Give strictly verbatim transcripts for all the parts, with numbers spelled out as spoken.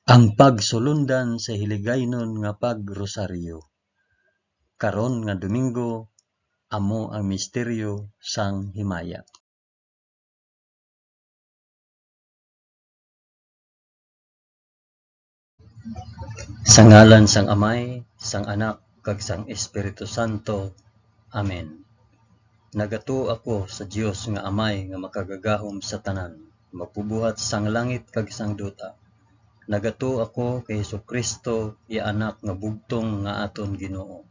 Ang pagsulundan sa hiligaynon nga pagrosaryo. Karon nga Domingo, amo ang misteryo sang himaya. Sa ngalan sang Amay, sang Anak, kag sang Espiritu Santo. Amen. Nagatuo ako sa Dios nga Amay nga makagagahom sa tanan, magbubuhat sang langit kag sang duta. Nagatuo ako kay Jesu-Cristo, iya Anak nga bugtong nga aton Ginoo.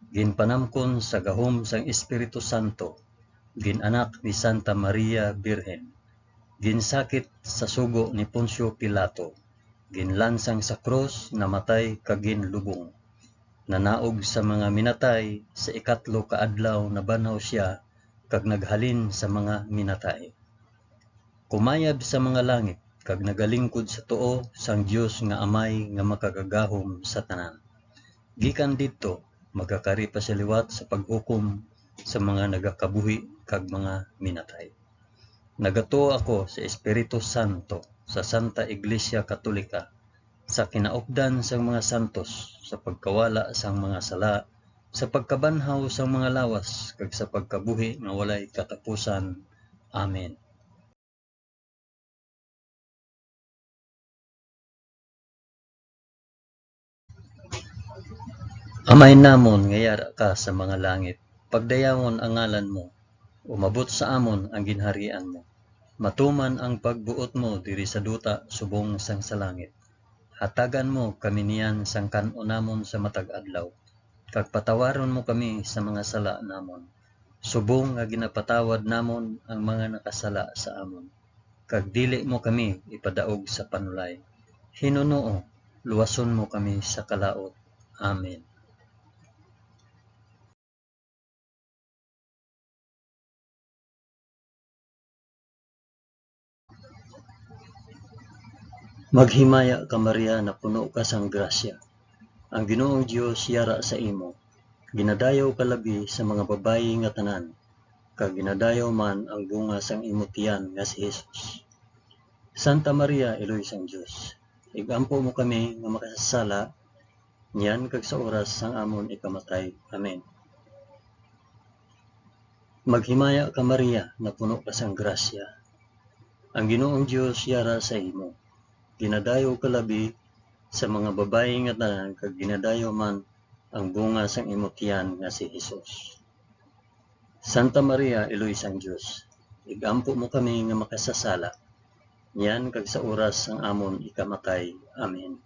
Ginpanamkon sa gahom sang Espiritu Santo, gin-anak ni Santa Maria Birhen, ginsakit sa sugo ni Poncio Pilato, ginlansang sa krus, namatay, kag ginlubong. Nanaog sa mga minatay, sa ikatlo ka adlaw nabanhaw sia, kag naghalin sa mga minatay. Kumayab sa mga langit, kag nagalingkod sa tuo sang Dios nga Amay nga makagagahom sa tanan. Gikan didto, magakari pa sia liwat sa paghukom sa mga nagakabuhi kag mga minatay. Nagatuo ako sa Espiritu Santo, sa Santa Iglesia Katolika, sa kinaupdan sang mga santos, sa pagkawala sang mga sala, sa pagkabanhaw sang mga lawas, kag sa pagkabuhi nga walay katapusan. Amen. Amay namon nga yara ka sa mga langit, pagdayawon ang ngalan mo, umabot sa amon ang ginharian mo. Matuman ang pagbuot mo diri sa duta subong sang sa langit. Hatagan mo kami niyan sang kan-on namon sa matag adlaw, kag patawaron mo kami sa mga sala namon, subong nga ginapatawad namon ang mga nakasala sa amon, kag dili mo kami ipadaog sa panulay. Hinunoo, luwason mo kami sa kalaut. Amen. Maghimaya ka, Maria, napuno ka sang grasya. Ang Ginoong Dios yara sa imo. Ginadayaw ka labi sa mga babayi nga tanan, kag ginadayaw man ang bunga sang imo tiyan nga si Jesus. Santa Maria, Iloy sang Dios, ig-ampo mo kami nga makasasala, niyan kag sa oras sang amon ikamatay. Amen. Maghimaya ka, Maria, napuno ka sang grasya. Ang Ginoong Dios yara sa imo. Ginadayaw ka labi sa mga babayi nga tanan, kag ginadayaw man ang bunga sang imo tiyan nga si Jesus. Santa Maria, Iloy sang Dios, ig-ampo mo kami nga makasasala, niyan kag sa oras sang amon ikamatay. Amen.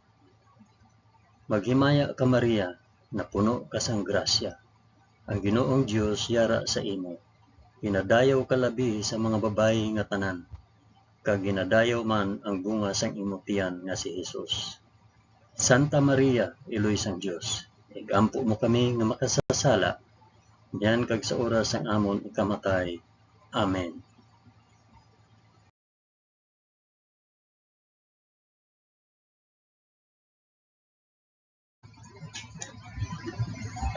Maghimaya ka, Maria, napuno ka sang grasya. Ang Ginoong Dios yara sa imo. Ginadayaw ka labi sa mga babayi nga tanan, kag ginadayaw man ang bunga sang imo tiyan nga si Jesus. Santa Maria, Iloy sang Dios, ig-ampo mo kami nga makasasala, niyan kag sa oras sang amon ikamatay. Amen.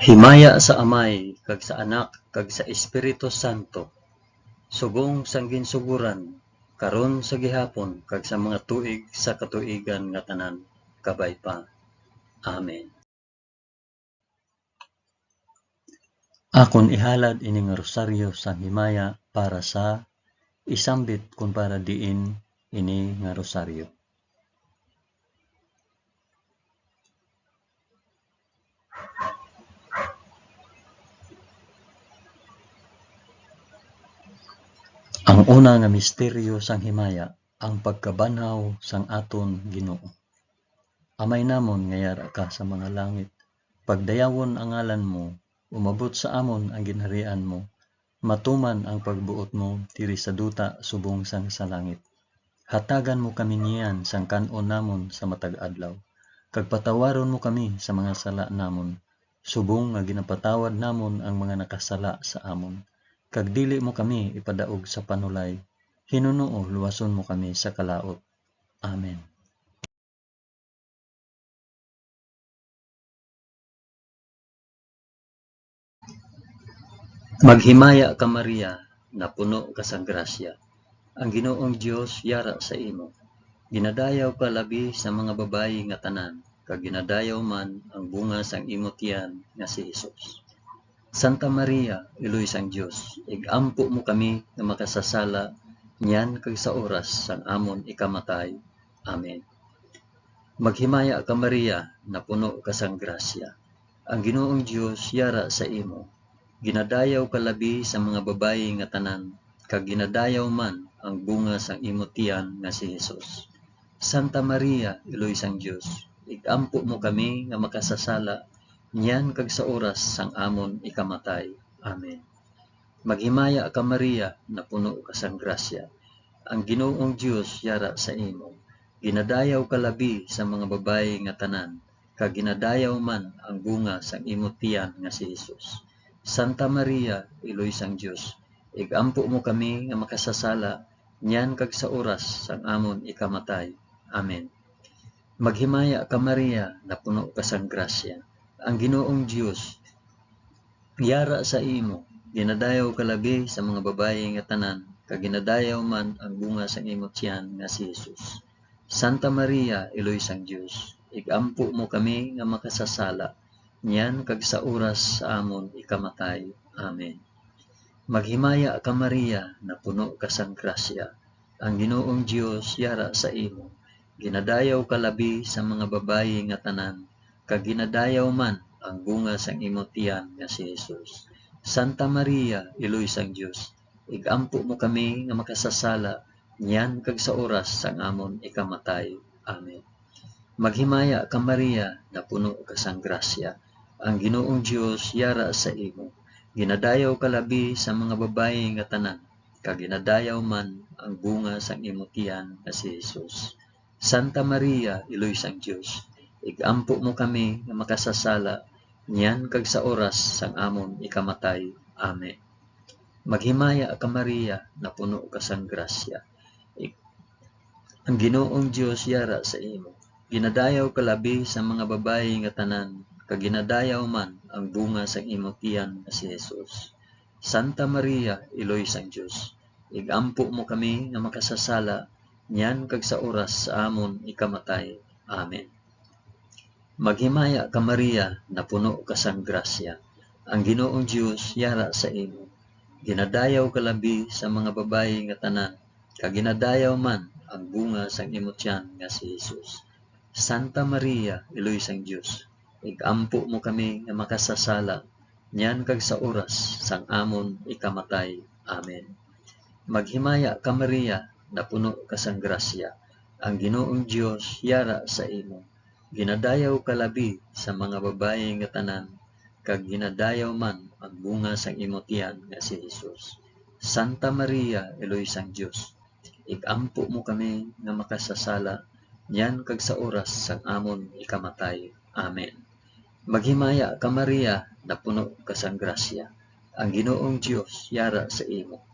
Himaya sa Amay, kag sa Anak, kag sa Espiritu Santo, subong sang ginsugoran, karon, sa gihapon, kag sa mga tuig sa katuigan nga tanan. Kabay pa. Amen. Akon ihalad ini nga rosaryo sang himaya para sa isambit kon para diin ini nga rosaryo. Ang una nga misteryo sang himaya, ang pagkabanhaw sang aton Ginoo. Amay namon nga yara ka sa mga langit, pagdayawon ang ngalan mo, umabot sa amon ang ginharian mo, matuman ang pagbuot mo diri sa duta subong sang sa langit. Hatagan mo kami niyan sang kan-on namon sa matag adlaw, kag patawaron mo kami sa mga sala namon, subong nga ginapatawad namon ang mga nakasala sa amon, kag dili mo kami ipadaog sa panulay. Hinunoo, luwason mo kami sa kalaut. Amen. Maghimaya ka, Maria, napuno ka sang grasya. Ang Ginoong Dios yara sa imo. Ginadayaw ka labi sa mga babayi nga tanan, kag ginadayaw man ang bunga sang imo tiyan nga si Jesus. Santa Maria, Iloy sang Dios, ig-ampo mo kami nga makasasala niyan kag sa oras sang amon ikamatay. Amen. Maghimaya ka, Maria, napuno ka sang grasya. Ang Ginoong Dios yara sa imo. Ginadayaw ka labi sa mga babayi nga tanan, kag ginadayaw man ang bunga sang imo tiyan nga si Jesus. Santa Maria, Iloy sang Dios, ig-ampo mo kami nga makasasala niyan kag sa oras sang amon ikamatay. Amen. Maghimaya ka, Maria, napuno ka sang grasya. Ang Ginoong Dios yara sa imo. Ginadayaw ka labi sa mga babayi nga tanan, kag ginadayaw man ang bunga sang imo tiyan nga si Jesus. Santa Maria, Iloy sang Dios, ig-ampo mo kami nga makasasala niyan kag sa oras sang amon ikamatay. Amen. Maghimaya ka, Maria, napuno ka sang grasya. Ang Ginoong Dios yara sa imo. Ginadayaw ka labi sa mga babayi nga tanan, kag ginadayaw man ang bunga sang imo tiyan nga si Jesus. Santa Maria, Iloy sang Dios, ig-ampo mo kami nga makasasala, niyan kag sa oras sa amon ikamatay. Amen. Maghimaya ka, Maria, napuno ka sang grasya. Ang Ginoong Dios yara sa imo. Ginadayaw ka labi sa mga babayi nga tanan, kag ginadayaw man ang bunga sang imo tiyan nga si Jesus. Santa Maria, Iloy sang Dios, ig-ampo mo kami nga makasasala niyan kag sa oras sang amon ikamatay. Amen. Maghimaya ka, Maria, napuno ka sang grasya. Ang Ginoong Dios yara sa imo. Ginadayaw ka labi sa mga babayi nga tanan, kag ginadayaw man ang bunga sang imo tiyan nga si Jesus. Santa Maria, Iloy sang Dios, ig-ampo mo kami nga makasasala niyan kag sa oras sang amon ikamatay. Amen. Maghimaya ka, Maria, napuno ka sang grasya. Ik-, ang Ginoong Dios yara sa imo. Ginadayaw ka labi sa mga babayi nga tanan, kag ginadayaw man ang bunga sang imo tiyan nga si Jesus. Santa Maria, Iloy sang Dios, ig-ampo mo kami nga makasasala niyan kag sa oras sa amon ikamatay. Amen. Maghimaya ka, Maria, napuno ka sang grasya. Ang Ginoong Dios yara sa imo. Ginadayaw ka labi sa mga babayi nga tanan, kag ginadayaw man ang bunga sang imo tiyan nga si Jesus. Santa Maria, Iloy sang Dios, ig-ampo mo kami nga makasasala, niyan kag sa oras sang amon ikamatay. Amen. Maghimaya ka, Maria, napuno ka sang grasya. Ang Ginoong Dios yara sa imo. Ginadayaw ka labi sa mga babayi nga tanan, kag ginadayaw man ang bunga sang imo tiyan nga si Jesus. Santa Maria, Iloy sang Dios, ig-ampo mo kami nga makasasala, niyan kag sa oras sang amon ikamatay. Amen. Maghimaya ka, Maria, napuno ka sang grasya. Ang Ginoong Dios yara sa imo.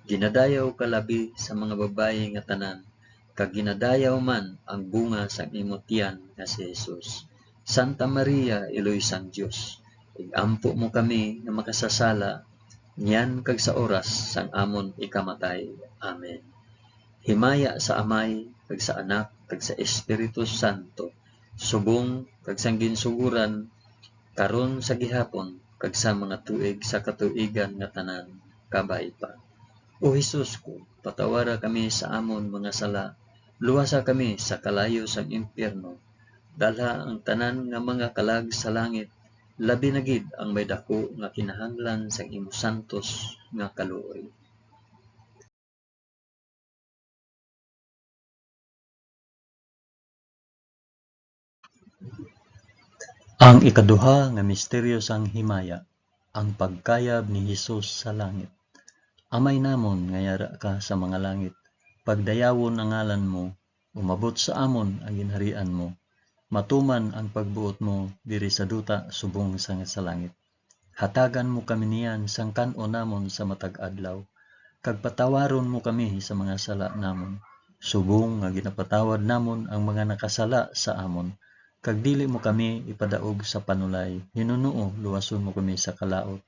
Ginadayaw ka labi sa mga babayi nga tanan, kag ginadayaw man ang bunga sang imo tiyan nga si Jesus. Santa Maria, Iloy sang Dios, ig-ampo mo kami nga makasasala, niyan kag sa oras sang amon ikamatay. Amen. Himaya sa Amay, kag sa Anak, kag sa Espiritu Santo, subong kag sang ginsugoran, karon, sa gihapon, kag sa mga tuig sa katuigan nga tanan. Kabay pa. O Jesus ko, patawara kami sa amon mga sala, luwasa kami sa kalayo sang impyerno, dalha ang tanan nga mga kalag sa langit, labi na gid ang may daku nga kinahanglan sang imo santos nga kaluoy. Ang ikaduha nga misteryo sang himaya, ang pagkayab ni Jesus sa langit. Amay namon nga yara ka sa mga langit, pagdayawon ang ngalan mo, umabot sa amon ang ginharian mo, matuman ang pagbuot mo diri sa duta subong sang sa langit. Hatagan mo kami niyan sang kan-on namon sa matag adlaw, kag patawaron mo kami sa mga sala namon, subong nga ginapatawad namon ang mga nakasala sa amon, kag dili mo kami ipadaog sa panulay, hinunoo luwason mo kami sa kalaut.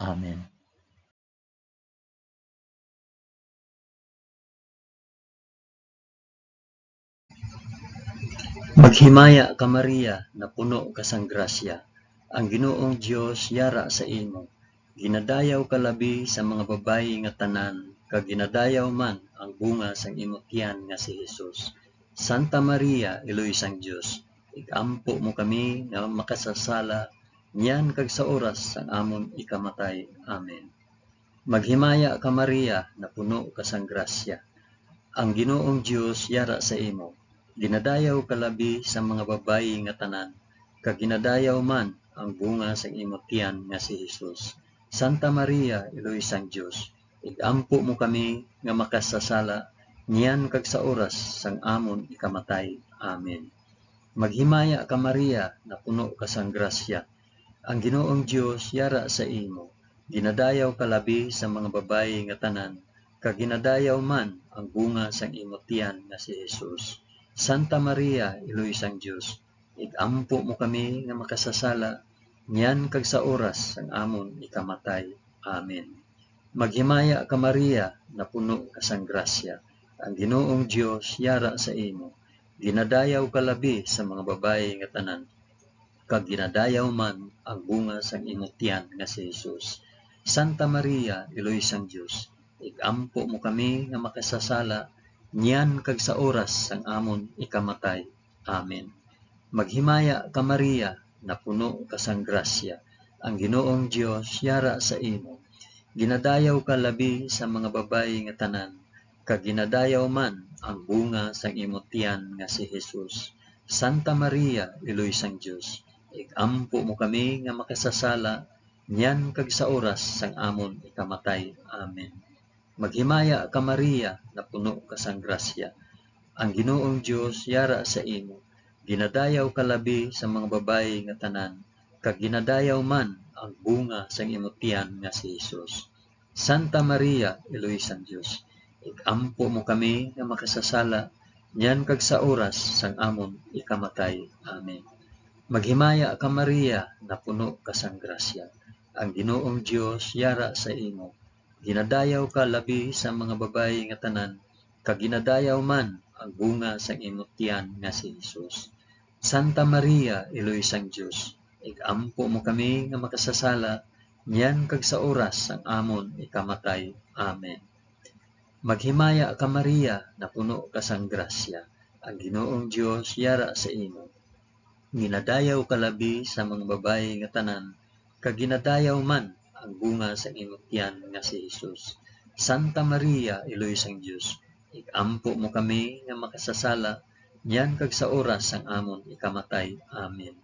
Amen. Maghimaya ka, Maria, napuno ka sang grasya, ang Ginoong Dios yara sa imo. Ginadayaw ka labi sa mga babayi nga tanan, kag ginadayaw man ang bunga sang imo tiyan nga si Jesus. Santa Maria, Iloy sang Dios, ig-ampo mo kami nga makasasala, niyan kag sa oras sang amon ikamatay. Amen. Maghimaya ka, Maria, napuno ka sang grasya. Ang Ginoong Dios yara sa imo. Ginadayaw ka labi sa mga babayi nga tanan, kag ginadayaw man ang bunga sang imo tiyan nga si Jesus. Santa Maria, Iloy sang Dios, ig-ampo mo kami nga makasasala, niyan kag sa oras sang amon ikamatay. Amen. Maghimaya ka, Maria, napuno ka sang grasya. Ang Ginoong Dios yara sa imo. Ginadayaw ka labi sa mga babayi nga tanan, kag ginadayaw man ang bunga sang imo tiyan nga si Jesus. Santa Maria, Iloy sang Dios, ig-ampo mo kami nga makasasala, niyan kag sa oras sang amon ikamatay. Amen. Maghimaya ka, Maria, napuno ka sang grasya. Ang Ginoong Dios yara sa imo. Ginadayaw ka labi sa mga babayi nga tanan, kag ginadayaw man ang bunga sang imo tiyan nga si Jesus. Santa Maria, Iloy sang Dios, ig-ampo mo kami nga makasasala, niyan kag sa oras sang amon ikamatay. Amen. Maghimaya ka, Maria, napuno ka sang grasya, ang Ginoong Dios yara sa imo. Ginadayaw ka labi sa mga babayi nga tanan, kag ginadayaw man ang bunga sang imo tiyan nga si Jesus. Santa Maria, Iloy sang Dios, ig-ampo mo kami nga makasasala, niyan kag sa oras sang amon ikamatay. Amen. Maghimaya ka, Maria, napuno ka sang grasya. Ang Ginoong Dios yara sa imo. Ginadayaw ka labi sa mga babayi nga tanan, kag ginadayaw man ang bunga sang imo tiyan nga si Jesus. Santa Maria, Iloy sang Dios, ig-ampo mo kami nga makasasala, niyan kag sa oras sang amon ikamatay. Amen. Maghimaya ka, Maria, napuno ka sang grasya. Ang Ginoong Dios yara sa imo. Ginadayaw ka labi sa mga babayi nga tanan, kag ginadayaw man ang bunga sang imo tiyan nga si Jesus. Santa Maria, Iloy sang Dios, ig-ampo mo kami nga makasasala, niyan kag sa oras sang amon ikamatay. Amen. Maghimaya ka, Maria, napuno ka sang grasya, ang Ginoong Dios yara sa imo. Ginadayaw ka labi sa mga babayi nga tanan, kag ginadayaw man ang bunga sang imo tiyan nga si Jesus. Santa Maria, Iloy sang Dios, ig-ampo mo kami nga makasasala, niyan kag sa oras sang amon ikamatay. Amen.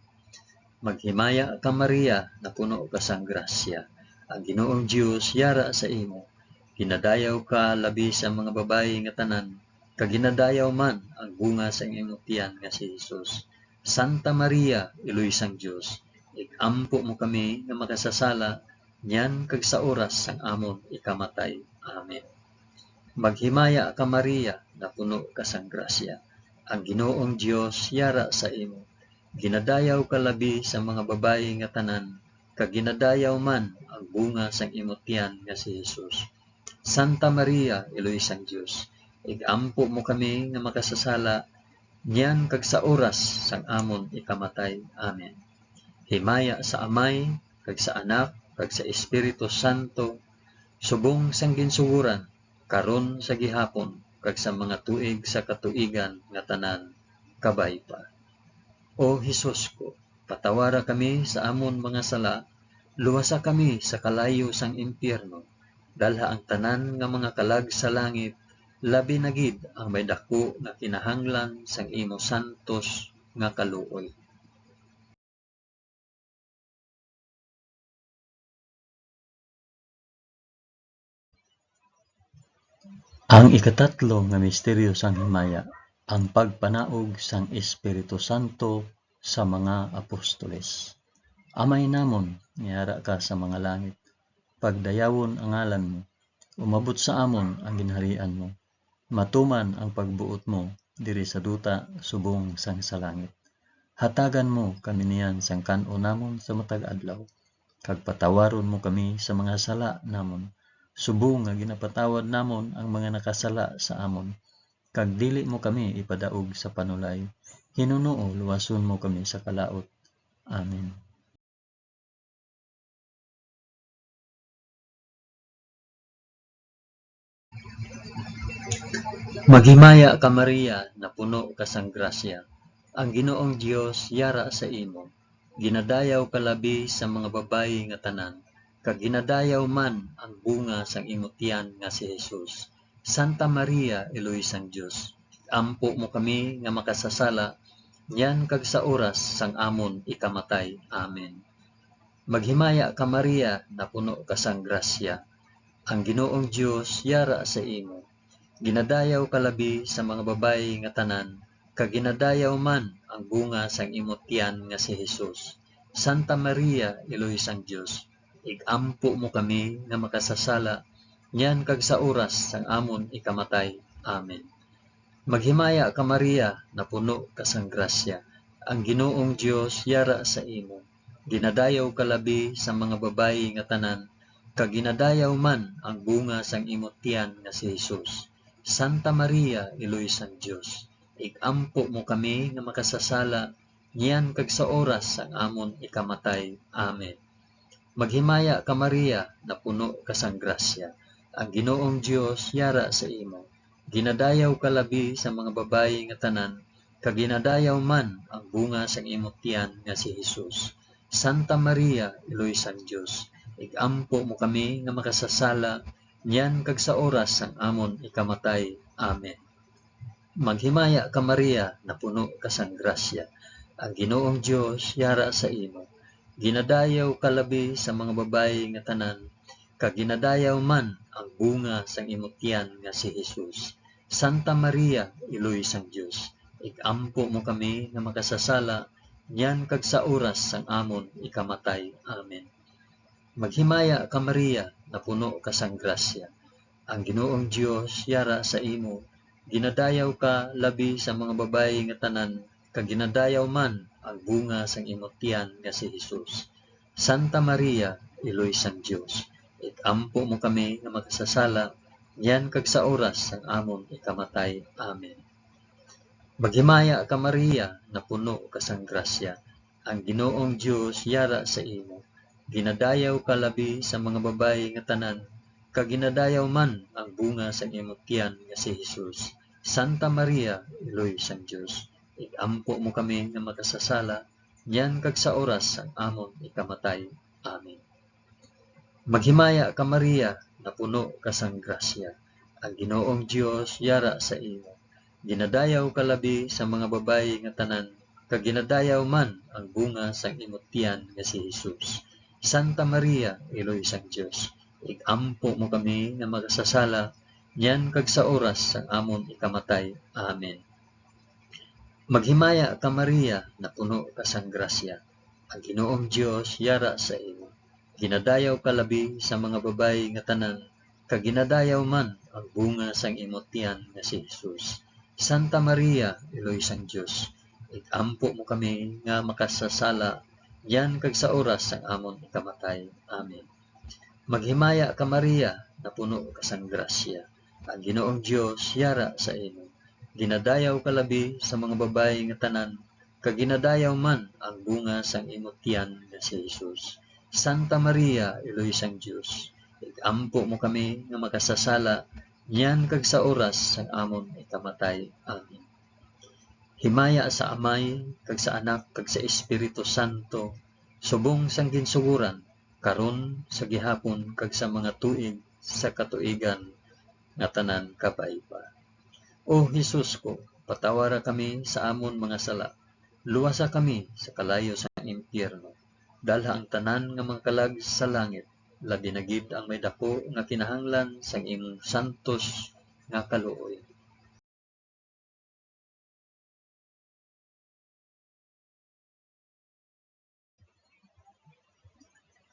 Maghimaya ka, Maria, napuno ka sang grasya. Ang Ginoong Dios yara sa imo. Ginadayaw ka labi sa mga babayi nga tanan, kag ginadayaw man ang bunga sang imo tiyan nga si Jesus. Santa Maria, Iloy sang Dios, ig-ampo mo kami nga makasasala, niyan kag sa oras sang amon ikamatay. Amen. Maghimaya ka, Maria, napuno ka sang grasya. Ang Ginoong Dios yara sa imo. Ginadayaw ka labi sa mga babayi nga tanan, kag ginadayaw man ang bunga sang imo tiyan nga si Jesus. Santa Maria, Iloy sang Dios, ig-ampo mo kami nga makasasala, niyan kag sa oras sang amon ikamatay. Amen. Himaya sa Amay, kag sa Anak, kag sa Espiritu Santo, subong sang ginsugoran, karon, sa gihapon, kag sa mga tuig sa katuigan nga tanan. Kabay pa. O Jesus ko, patawara kami sa amon mga sala, luwasa kami sa kalayo sang impyerno, dalha ang tanan nga mga kalag sa langit, labi na gid ang may daku nga kinahanglan sang imo santos nga kaluoy. Ang ikatatlo nga misteryo sang himaya, ang pagpanaog sang Espiritu Santo sa mga apostoles. Amay namon, nga yara ka sa mga langit, pagdayawon ang ngalan mo, umabot sa amon ang ginharian mo, matuman ang pagbuot mo diri sa duta subong sang sa langit. Hatagan mo kami niyan sang kan-o namon sa matag adlaw, kag patawaron mo kami sa mga sala namon, subong nga ginapatawad namon ang mga nakasala sa amon, kag dili mo kami ipadaog sa panulay, Hinunoo, luwason mo kami sa kalaut. Amen. Maghimaya ka, Maria, napuno ka sang grasya. Ang Ginoong Dios yara sa imo. Ginadayaw ka labi sa mga babayi nga tanan, kag ginadayaw man ang bunga sang imo tiyan nga si Jesus. Santa Maria, Iloy sang Dios, ig-ampo mo kami nga makasasala, niyan kag sa oras sang amon ikamatay. Amen. Maghimaya ka, Maria, napuno ka sang grasya. Ang Ginoong Dios yara sa imo. Ginadayaw ka labi sa mga babayi nga tanan, kag ginadayaw man ang bunga sang imo tiyan nga si Jesus. Santa Maria, Iloy sang Dios, ig-ampo mo kami nga makasasala, niyan kag sa oras sang amon ikamatay. Amen. Maghimaya ka, Maria, napuno ka sang grasya. Ang Ginoong Dios yara sa imo. Ginadayaw ka labi sa mga babayi nga tanan, kag ginadayaw man ang bunga sang imo tiyan nga si Jesus. Santa Maria, Iloy sang Dios, ig-ampo mo kami nga makasasala, niyan kag sa oras sang amon ikamatay. Amen. Maghimaya ka, Maria, napuno ka sang grasya. Ang Ginoong Dios yara sa imo. Ginadayaw ka labi sa mga babayi nga tanan, kag ginadayaw man ang bunga sang imo tiyan nga si Jesus. Santa Maria, Iloy sang Dios, ig-ampo mo kami nga makasasala, niyan kag sa oras sang amon ikamatay. Amen. Maghimaya ka, Maria, napuno ka sang grasya. Ang Ginoong Dios yara sa imo. Ginadayaw ka labi sa mga babayi nga tanan, kag ginadayaw man ang bunga sang imo tiyan nga si Jesus. Santa Maria, Iloy sang Dios, ig-ampo mo kami nga makasasala, niyan kag sa oras sang amon ikamatay. Amen. Maghimaya ka, Maria, napuno ka sang grasya. Ang Ginoong Dios yara sa imo. Ginadayaw ka labi sa mga babayi nga tanan, kag ginadayaw man ang bunga sang imo tiyan nga si Jesus. Santa Maria, Iloy sang Dios, ig-ampo mo kami nga makasasala, niyan kag sa oras sang amon ikamatay. Amen. Maghimaya ka, Maria, napuno ka sang grasya. Ang Ginoong Dios yara sa imo. Ginadayaw ka labi sa mga babayi nga tanan, kag ginadayaw man ang bunga sang imo tiyan nga si Jesus. Santa Maria, Iloy sang Dios, ig-ampo mo kami nga makasasala, niyan kag sa oras sang amon ikamatay. Amen. Maghimaya ka, Maria, napuno ka sang grasya. Ang Ginoong Dios yara sa imo. Ginadayaw ka labi sa mga babayi nga tanan, kag ginadayaw man ang bunga sang imo tiyan nga si Jesus. Santa Maria, Iloy sang Dios, ig-ampo mo kami nga makasasala, niyan kag sa oras sang amon ikamatay. Amen. Maghimaya ka, Maria, napuno ka sang grasya. Ang Ginoong Dios yara sa imo. Ginadayaw ka labi sa mga babayi nga tanan, kag ginadayaw man ang bunga sang imo tiyan nga si Jesus. Santa Maria, Iloy sang Dios, ig-ampo mo kami nga makasasala, niyan kag sa oras sang amon ikamatay. Amen. Maghimaya ka, Maria, napuno ka sang grasya. Ang Ginoong Dios yara sa imo. Ginadayaw ka labi sa mga babayi nga tanan, kag ginadayaw man ang bunga sang imo tiyan nga si Jesus. Santa Maria, Iloy sang Dios, ig-ampo mo kami nga makasasala, niyan kag sa oras sang amon ikamatay. Amen. Himaya sa Amay, kag sa Anak, kag sa Espiritu Santo, subong sang ginsugoran, karon, sa gihapon, kag sa mga tuig sa katuigan nga tanan. Kabay pa. O Jesus ko, patawara kami sa amon mga sala, luwasa kami sa kalayo sa impyerno, dalha ang tanan nga mga kalag sa langit, labi na gid ang may daku nga kinahanglan sang imong santos nga kaluoy.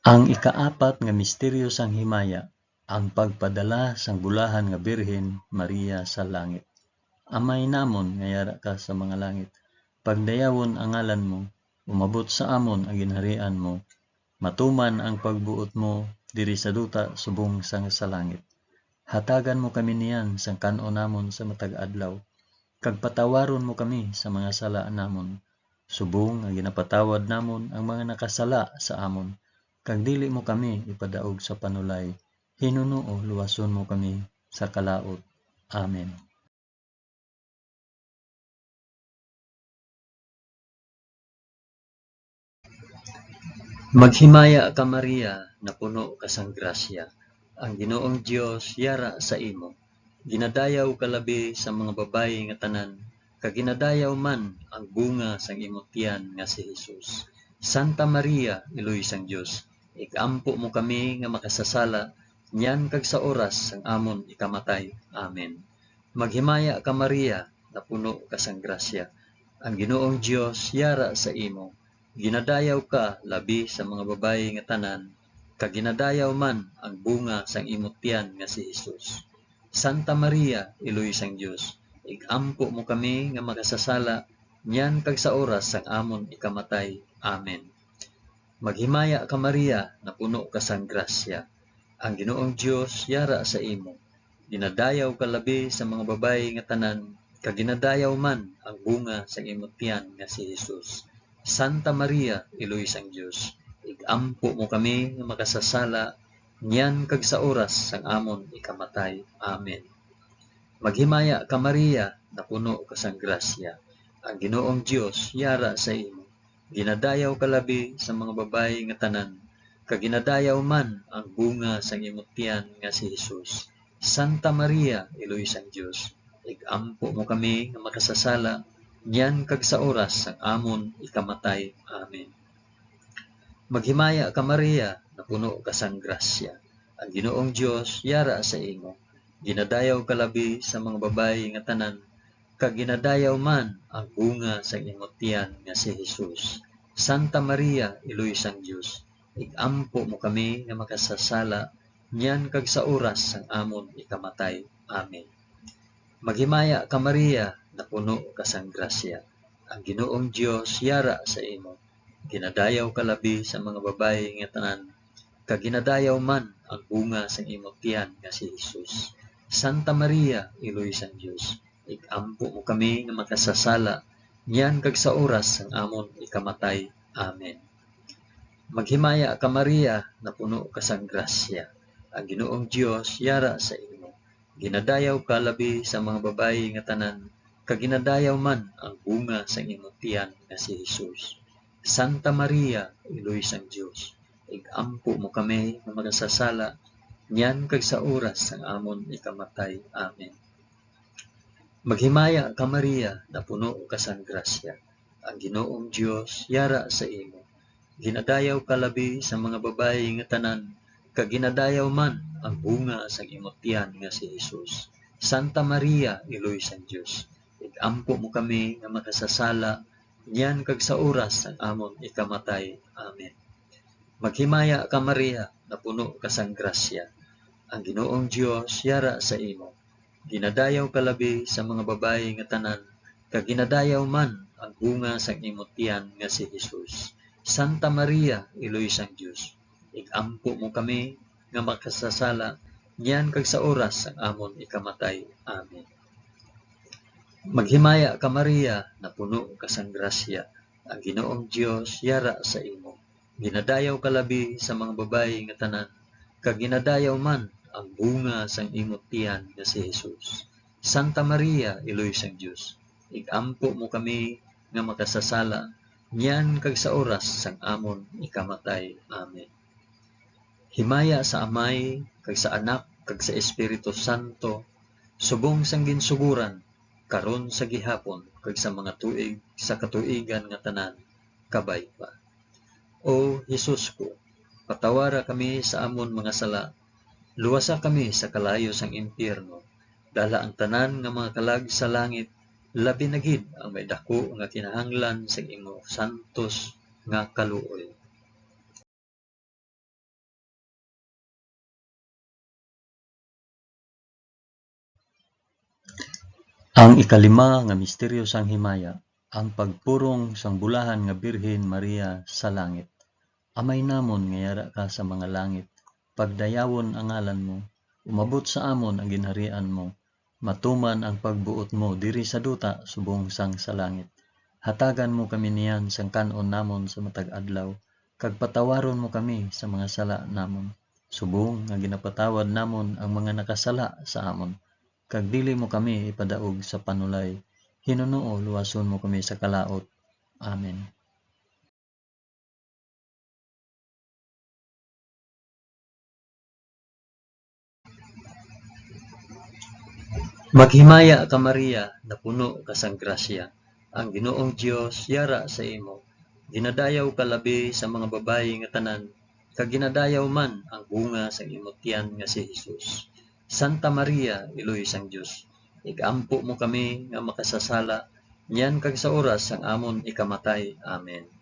Ang ikaapat nga misteryo sang himaya, ang pagpadala sang bulahan nga Birhen Maria sa langit. Amay namon nga yara ka sa mga langit, pagdayawon ang ngalan mo, umabot sa amon ang ginharian mo, matuman ang pagbuot mo diri sa duta subong sang sa langit. Hatagan mo kami niyan sang kan-on namon sa matag adlaw. kag patawaron mo kami sa mga sala namon, subong nga ginapatawad namon ang mga nakasala sa amon, kag dili mo kami ipadaog sa panulay, hinunoo luwason mo kami sa kalaut. Amen. Maghimaya ka, Maria, napuno ka sang grasya. Ang Ginoong Dios yara sa imo. Ginadayaw ka labi sa mga babayi nga tanan, kag ginadayaw man ang bunga sang imo tiyan nga si Jesus. Santa Maria, Iloy sang Dios, ig-ampo mo kami nga makasasala, niyan kag sa oras sang amon ikamatay. Amen. Maghimaya ka, Maria, napuno ka sang grasya. Ang Ginoong Dios yara sa imo. Ginadayaw ka labi sa mga babayi nga tanan, kag ginadayaw man ang bunga sang imo tiyan nga si Jesus. Santa Maria, Iloy sang Dios, ig-ampo mo kami nga makasasala, niyan kag sa oras sang amon ikamatay. Amen. Maghimaya ka, Maria, napuno ka sang grasya. Ang Ginoong Dios yara sa imo. Ginadayaw ka labi sa mga babayi nga tanan, kag ginadayaw man ang bunga sang imo tiyan nga si Jesus. Santa Maria, Iloy sang Dios, ig-ampo mo kami nga makasasala, niyan kag sa oras sang amon ikamatay. Amen. Maghimaya ka, Maria, napuno ka sang grasya. Ang Ginoong Dios yara sa imo. Ginadayaw ka labi sa mga babayi nga tanan, kag ginadayaw man ang bunga sang imo tiyan nga si Jesus. Santa Maria, Iloy sang Dios, ig-ampo mo kami nga makasasala, niyan kag sa oras sang amon ikamatay. Amen. Maghimaya ka, Maria, napuno ka sang grasya. Ang Ginoong Dios yara sa imo. Ginadayaw ka labi sa mga babayi nga tanan, kag ginadayaw man ang bunga sang imo tiyan nga si Jesus. Santa Maria, Iloy sang Dios, ig-ampo mo kami nga makasasala, niyan kag sa oras sang amon ikamatay. Amen. Maghimaya ka, Maria, napuno ka sang grasya. Ang Ginoong Dios yara sa imo. Ginadayaw ka labi sa mga babayi nga tanan, kag ginadayaw man ang bunga sang imo tiyan nga si Jesus. Santa Maria, Iloy sang Dios, ig-ampo mo kami nga makasasala, niyan kag sa oras sang amon ikamatay. Amen. Maghimaya ka, Maria, napuno ka sang grasya. Ang Ginoong Dios yara sa imo. Ginadayaw ka labi sa mga babayi nga tanan, kag ginadayaw man ang bunga sang imo tiyan nga si Jesus. Santa Maria, Iloy sang Dios, ig-ampo mo kami nga makasasala, niyan kag sa oras sang amon ikamatay. Amen. Maghimaya ka, Maria, napuno ka sang grasya. Ang Ginoong Dios yara sa imo. Ginadayaw ka labi sa mga babayi nga tanan, kag ginadayaw man ang bunga sang imo tiyan nga si Jesus. Santa Maria, Iloy sang Dios, ig-ampo mo kami nga makasasala, niyan kag sa oras sang amon ikamatay. Amen. Maghimaya ka, Maria, napuno ka sang grasya. Ang Ginoong Dios yara sa imo. Ginadayaw ka labi sa mga babayi nga tanan, kag ginadayaw man ang bunga sang imo tiyan nga si Jesus. Santa Maria, Iloy sang Dios, ig-ampo mo kami nga makasasala, niyan kag sa oras sang amon ikamatay. Amen. Maghimaya ka, Maria, napuno ka sang grasya. Ang Ginoong Dios yara sa imo. Ginadayaw ka labi sa mga babayi nga tanan, kag ginadayaw man ang bunga sang imo tiyan nga si Jesus. Santa Maria, Iloy sang Dios, ig-ampo mo kami nga makasasala, niyan kag sa oras sang amon ikamatay. Amen. Himaya sa Amay, kag sa Anak, kag sa Espiritu Santo, subong sang ginsugoran, karon, sa gihapon, kag sa mga tuig sa katuigan nga tanan. Kabay pa. O Jesus ko, patawara kami sa amon mga sala, luwasa kami sa kalayo sang impyerno, dala ang tanan nga mga kalag sa langit, labi na gid ang may daku nga kinahanglan sang imo santos nga kaluoy. Ang ikalima nga misteryo sang himaya, ang pagpurong sang bulahan nga Birhen Maria sa langit. Amay namon nga yara ka sa mga langit, pagdayawon ang ngalan mo, umabot sa amon ang ginharian mo, matuman ang pagbuot mo diri sa duta subong sang sa langit. Hatagan mo kami niyan sang kan-on namon sa matag adlaw, kag patawaron mo kami sa mga sala namon, subong nga ginapatawad namon ang mga nakasala sa amon. Kag dili mo kami ipadaog sa panulay, hinunoo luwason mo kami sa kalaut. Amen. Maghimaya ka, Maria, napuno ka sang grasya. Ang Ginoong Dios yara sa imo. Ginadayaw ka labi sa mga babayi nga tanan, kag ginadayaw man ang bunga sang imo tiyan nga si Jesus. Santa Maria, Iloy sang Dios, ig-ampo mo kami nga makasasala, niyan kag sa oras sang amon ikamatay. Amen.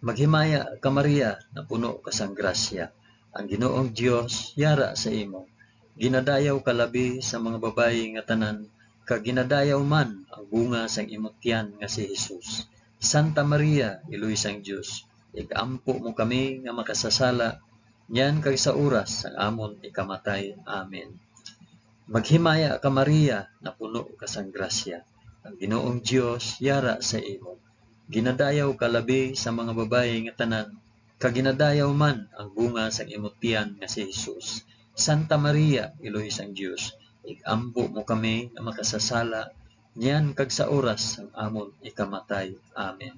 Maghimaya ka, Maria, napuno ka sang grasya. Ang Ginoong Dios yara sa imo. Ginadayaw ka labi sa mga babayi nga tanan, kag ginadayaw man ang bunga sang imo tiyan nga si Jesus. Santa Maria, Iloy sang Dios, ig-ampo mo kami nga makasasala, niyan kag sa oras sang amon ikamatay. Amen. Maghimaya ka, Maria, napuno ka sang grasya. Ang Ginoong Dios yara sa imo. Ginadayaw ka labi sa mga babayi nga tanan, kag ginadayaw man ang bunga sang imo tiyan nga si Jesus. Santa Maria, Iloy sang Dios, ig-ampo mo kami nga makasasala, niyan kag sa oras sang amon ikamatay. Amen.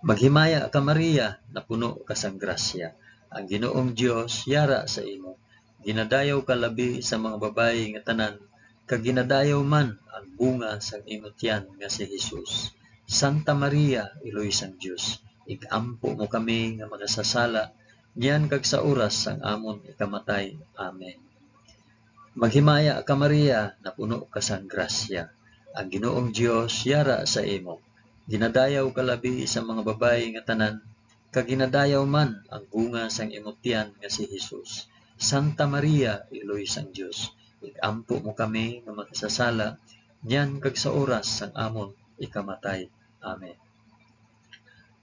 Maghimaya ka, Maria, napuno ka sang grasya. Ang Ginoong Dios yara sa imo. Ginadayaw ka labi sa mga babayi nga tanan, kag ginadayaw man ang bunga sang imo tiyan nga si Jesus. Santa Maria, Iloy sang Dios, ig-ampo mo kami nga makasasala, niyan kag sa oras sang amon ikamatay. Amen. Maghimaya ka, Maria, napuno ka sang grasya. Ang Ginoong Dios yara sa imo. Ginadayaw ka labi sa mga babayi nga tanan, kag ginadayaw man ang bunga sang imo tiyan nga si Jesus. Santa Maria, Iloy sang Dios, ig-ampo mo kami nga makasasala, niyan kag sa oras sang amon ikamatay. Amen.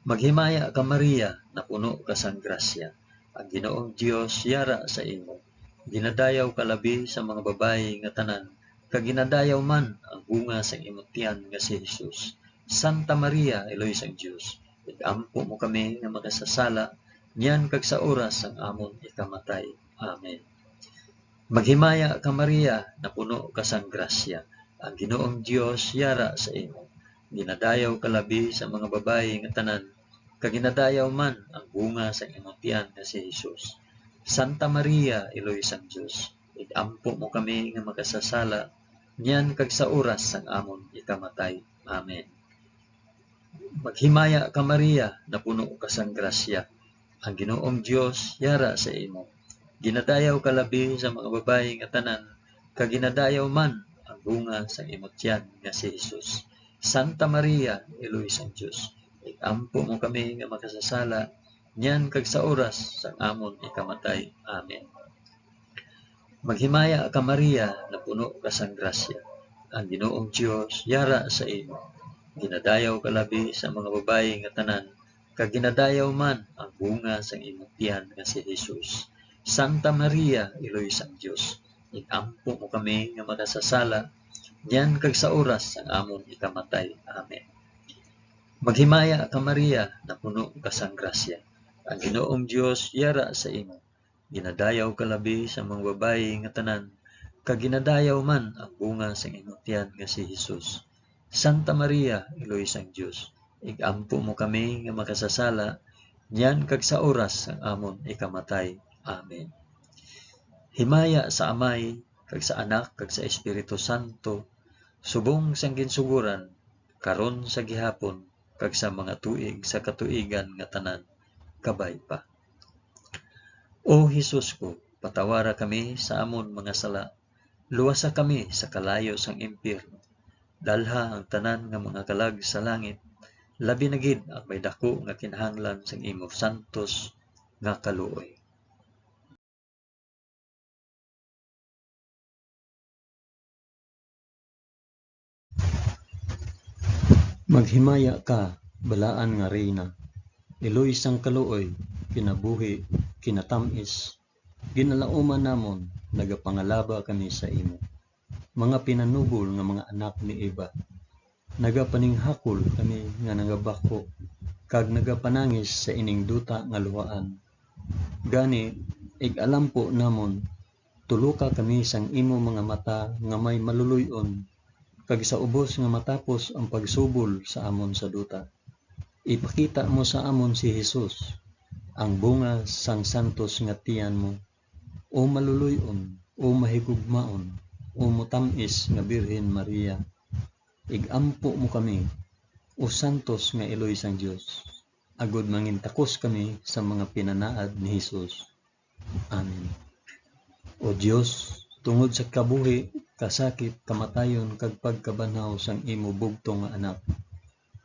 Maghimaya ka, Maria, napuno ka sang grasya. Ang Ginoong Dios yara sa imo. Ginadayaw ka labi sa mga babayi nga tanan, kag ginadayaw man ang bunga sang imo tiyan nga si Jesus. Santa Maria, Iloy sang Dios, ig-ampo mo kami nga makasasala, niyan kag sa oras sang amon ikamatay. Amen. Maghimaya ka, Maria, napuno ka sang grasya. Ang Ginoong Dios yara sa imo. Ginadayaw ka labi sa mga babayi nga tanan, kag ginadayaw man ang bunga sang imo tiyan nga si Jesus. Santa Maria, Iloy sang Dios, ig-ampo mo kami nga makasasala, niyan kag sa oras sang amon ikamatay. Amen. Maghimaya ka, Maria, napuno ka sang grasya. Ang Ginoong Dios yara sa imo. Ginadayaw ka labi sa mga babayi nga tanan, kag ginadayaw man ang bunga sang imo tiyan nga si Jesus. Santa Maria, Iloy sang Dios, ig-ampo mo kami nga makasasala, niyan kag sa oras sang amon ikamatay. Amen. Maghimaya ka, Maria, napuno ka sang grasya. Ang Ginoong Dios yara sa imo. Ginadayaw ka labi sa mga babayi nga tanan, kag ginadayaw man ang bunga sang imong tiyan nga si Jesus. Santa Maria, Iloy sang Dios, ig-ampo mo kami nga makasasala, niyan kag sa oras sang amon ikamatay. Amen. Maghimaya ka, Maria, napuno ka sang grasya. Ang Ginoong Dios yara sa imo. Ginadayaw ka labi sa mga babayi nga tanan, kag ginadayaw man ang bunga sang imong tiyan nga si Jesus. Santa Maria, Iloy sang Dios, ig-ampo mo kami nga makasasala, niyan kag sa oras sang amon ikamatay. Amen. Himaya sa Amay, kag sa Anak, kag sa Espiritu Santo, subong sang ginsugoran, karon, sa gihapon, kag sa mga tuig sa katuigan nga tanan. Kabay pa. O Jesus ko, patawara kami sa amon mga sala, luwasa kami sa kalayo sang impyerno, dalha ang tanan nga mga kalag sa langit, labi na gid ang may daku nga kinahanglan sang imo santos nga kaluoy. Maghimaya ka, balaan nga Reyna, iloy sang kaluoy, kinabuhi, kinatamis, ginalauman namon, nagapangalaba kami sa imo. mga pinanubol nga mga anak ni Eva. Nagapaninghakol kami nga nagabako, kag nagapanangis sa ining duta nga luhaan. Gani, ig-alampo namon, tuluka kami sang imo mga mata nga may maluloy-on, kag sa ubos nga matapos ang pagsubol sa amon sa duta, ipakita mo sa amon si Jesus, ang bunga sang santos nga tiyan mo. O maluloy-on, o mahigugmaon, o motam-is nga Birhen Maria, ig-ampo mo kami, o santos nga iloy sang Dios, agod mangintakos kami sa mga pinanaad ni Jesus. Amen. O Dios, tungod sa kabuhi, kasakit, kamatayon, kag pagkabanhaw sang imo bugtong nga Anak,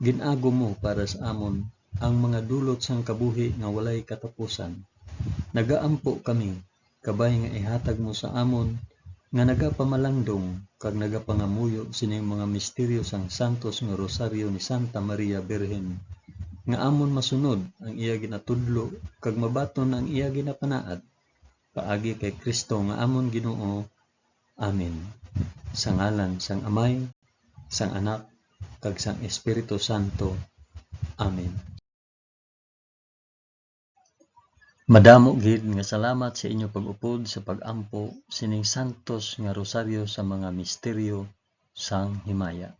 gin-agom mo para sa amon ang mga dulot sang kabuhi nga walay katapusan. Nagaampo kami, kabay nga ihatag mo sa amon nga nagapamalandong kag nagapangamuyo sining mga misteryo sang santos nga Rosaryo ni Santa Maria Birhen, nga amon masunod ang iya ginatudlo kag mabaton ang iya ginapanaad, paagi kay Cristo nga amon Ginoo. Amen. Sa ngalan sang Amay, sang Anak, kag sang Espiritu Santo. Amen. Madamo gid nga salamat sa inyo pag-upod sa pag-ampo sining santos nga rosaryo sa mga misteryo sang himaya.